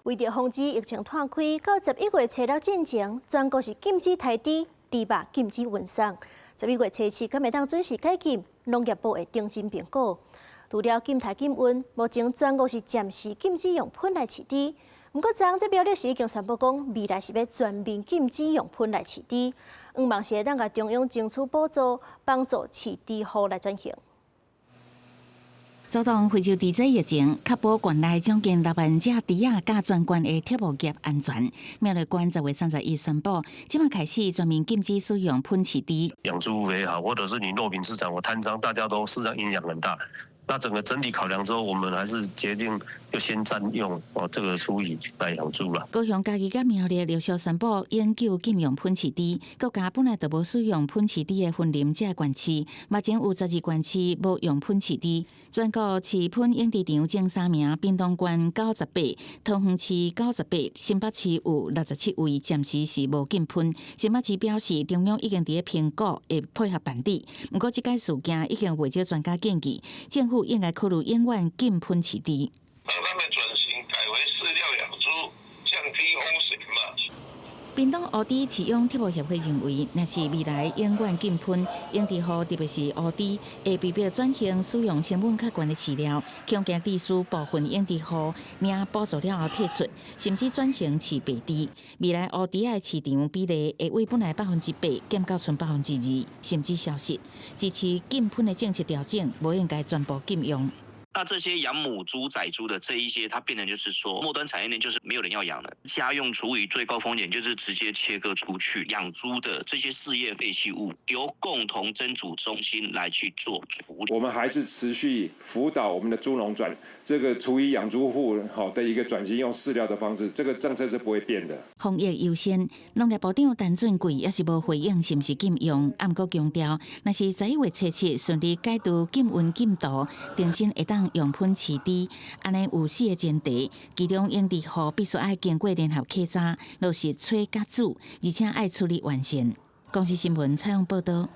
為著防止疫情湠開，到11月初六進前，全國是禁止刣豬，豬肉禁止運送。11月初七，敢會當準時解禁？農業部會認真評估。除了禁刣禁運，目前全國是暫時禁止用噴來飼豬。毋過，昨昏這苗栗市已經宣布講，未來是欲全面禁止用噴來飼豬。向望是會當共中央爭取補助，幫助飼豬戶來轉型。阻擋非洲豬瘟疫情，確保縣內將近6萬隻豬仔佮全縣的畜牧業安全。苗栗縣10月31宣布，這馬開始全面禁止使用噴飼豬。養豬也好，或者是你肉品市場，我攤商，大家都市場影響很大。那整個整體考量之後，我們還是決定就先暫用哦這個廚餘來養豬啦。高雄、嘉義佮苗栗陸續宣布永久禁用噴飼豬。國家本來就無使用噴飼豬的雲林這個縣市，目前有12縣市無用噴飼豬。全國飼噴養豬場前三名，屏東縣98，桃園市98，新北市有67位，暫時是無禁噴。新北市表示，中央已經佇咧評估，會配合辦理。毋過，這擺事件已經袂少專家建議，政府應該考慮永遠禁噴飼豬。讓他們轉型改為飼料養豬，降低風險嘛。屏東烏豬飼養畜牧協會認為，若是未來永遠禁噴，養殖戶特別是烏豬，會被迫轉型使用成本較懸的飼料，恐驚致使部分養殖戶領補助了後退出，甚至轉型飼白豬。未來烏豬的市場比例會為本來8%減到賰2%，甚至消失。支持禁噴的政策調整，無應該全部禁用。那這些養母豬、仔豬的這一些，它變成就是說，末端產業鏈就是沒有人要養了。家用廚餘最高風險就是直接切割出去養豬的這些事業廢棄物，由共同偵處中心來去做處理。我們還是持續輔導我們的豬農轉這個廚餘養豬戶好的一個轉型用飼料的方式，這個政策是不會變的。防疫優先，農業部長陳俊貴也是無回應是毋是禁用，毋過強調，若是11月初七順利解除禁運禁毒，重新會當用噴飼豬，按呢有四個前提，其中養殖戶必須愛經過聯合稽查，落實炊佮煮，而且愛處理完善。公視新聞採訪報導。